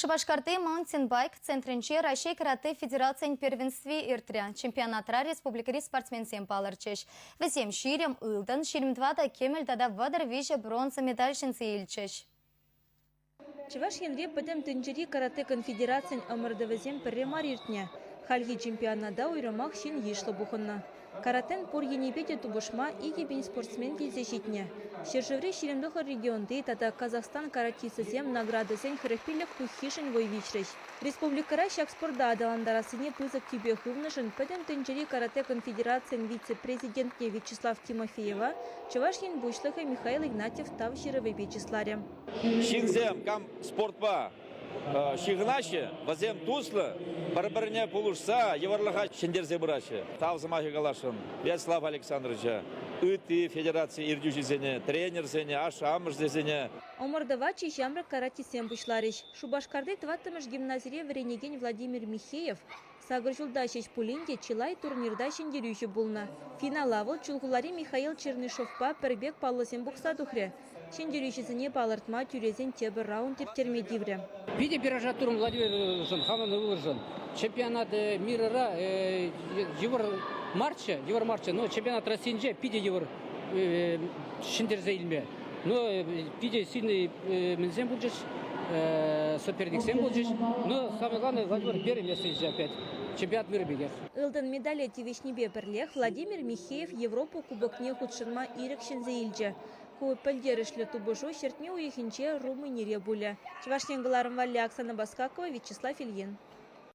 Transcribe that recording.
Шупашкарти маунтинбайк центрӗнче Раҫҫей каратэ федерацийӗн первенстви иртрӗ. Чемпионатра республикӑри спортсменсем палӑрчӗҫ. Вӗсем 20 ылтӑн, 24 кӗмӗл тата 33 бронза медаль ҫӗнсе илчӗҫ. Чӑваш Енре Пӗтӗм тӗнчери каратэ конфедерацийӗн ӑмӑртӑвӗсем пӗрре мар иртнӗ. Хальхи чемпионата уйрӑмах ҫын йышлӑ пухӑннӑ. Каратэн пур енӗпе те тупӑшма 2000 спортсмен килсе ҫитнӗ. Ҫӗршыври 29 регионти тата Казахстан каратисчӗсем наградӑсен 45 пуххишӗн вӑй виҫрӗҫ. Республикӑра ҫак спорта аталантарассине пысӑк тӳпе хывнӑшӑн Пӗтӗм тӗнчери каратэ конфедерацийӗн вице-президентне Вячеслав Тимофеева Чӑваш Ен Пуҫлӑхӗ Михаил Игнатьев Тав ҫырӑвӗпе чысларӗ. Ҫынсем кам спортпа ҫыхӑнаҫҫӗ, вӗсем туслӑ, пӗр-пӗрне пулӑшса йывӑрлӑха ҫӗнтерсе пыраҫҫӗ. Тав сӑмахӗ каласшӑн Вячеслав Александровича, ытти федераци ертӳҫисене, тренерсене, ашшӗ-амӑшӗсене. Ӑмӑртӑва чи ҫамрӑк каратистсем пуҫларӗҫ. Шупашкарти тӑваттӑмӗш гимназире вӗренекен Владимир Михеев сакӑр ҫулта ҫеҫ пулин те чылай турнирта ҫӗнтерӳҫӗ пулнӑ. Финала вӑл Чулхулари Михаил Чернышовпа пӗр пек паллӑсем пухса тухрӗ. Ҫӗнтерӳҫӗсене палӑртма тӳресен тепӗр раунд ирттерме тиврӗ. Питӗ переживать турӑм Владимиршӑн, хамӑн ывӑлшӑн. Чемпионат мирра йывӑр марччӗ, йывӑр марччӗ, но чемпионат Российинче питӗ йывӑр ҫӗнтерсе илме. Но питӗ сильный мӗнсем пулчӗҫ, соперниксем пулчӗҫ. Но самое главное, Владимир первое место илчӗ опять. Чемпионат мира пекех. Ылтӑн медале тивӗҫнипе пӗрлех Владимир Михеев Европа Кубокне хутшӑнма ирӗк ҫӗнсе илчӗ. Ку пӗлтерӗшлӗ тупӑшу ҫӗртме уйӑхӗнче Румынире пулӗ. Чӑваш Ен кӑларӑм валли Оксана Баскакова, Вячеслав Ильин.